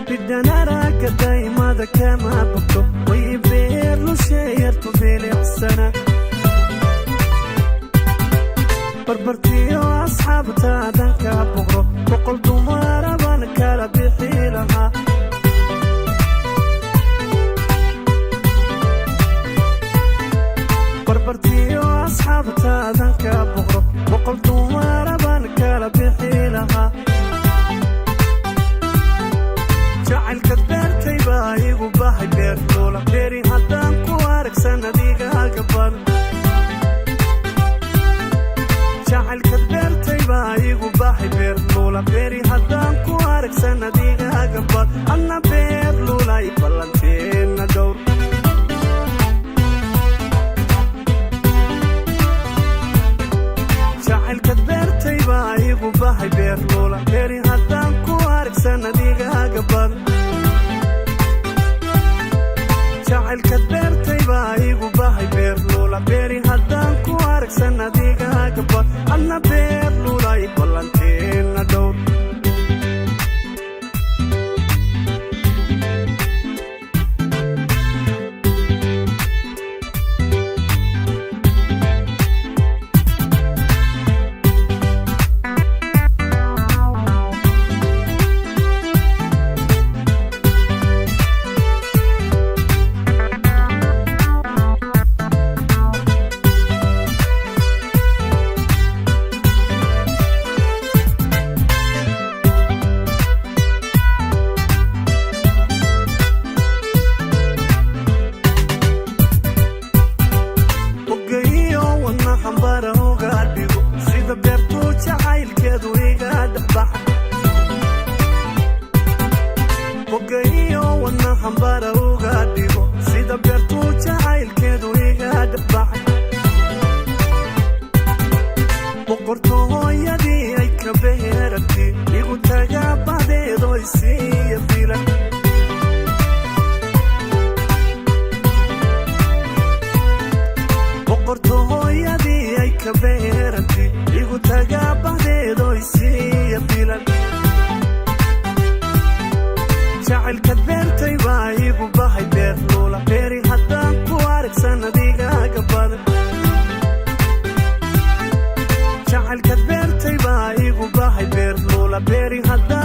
Bidhanaraga daymada kama bogto, way beer lusheeyartu bilicsana. Barbartiyo asxaabtaadan ka boqro, 100 dumaraban kala bixi lahaa. Barbartiyo asxaabtaadan ka boqro, 100 dumaraban kala bixi lahaa. Jacaylkad beertay baa igu bahay beerluula, beeri haddaan ku aragsan adigaaga badan. Jacaylkad beertay baa igu bahay beerluula, beeri haddaan ku aragsan adigaaga bad. Adna beerluulay, ballanteenna dhowr. Jacaylkad beertay baa igu bahay beerluula, beeri haddaan ku aragsan adigaaga badan. Jacaylkad beertay baa igu bahay beerluula, beeri haddaan ku aragsan adigaaga bad. Adna beerluulay, ballanteenna dhowr. Ogeyo wadna xambara uga dhigo, sida beertuu jacaylkeedu iga dhexbaxa. Ogeyo wadna xambara uga dhigo, sida beertuu jacaylkeedu iga dhexbaxa. Boqorto hooyadii ay ka beheragti, igu tagaabadeedo isiiya filan. Boqorto hooyadii ay ka beeranti, igu tagaabadeedo isiiya filan. Jacaylkad beertay baa igu bahay beerluula, beeri haddaan ku aragsan adigaaga badan. Jacaylkad beertay baa igu bahay beerluula, beeri haddaan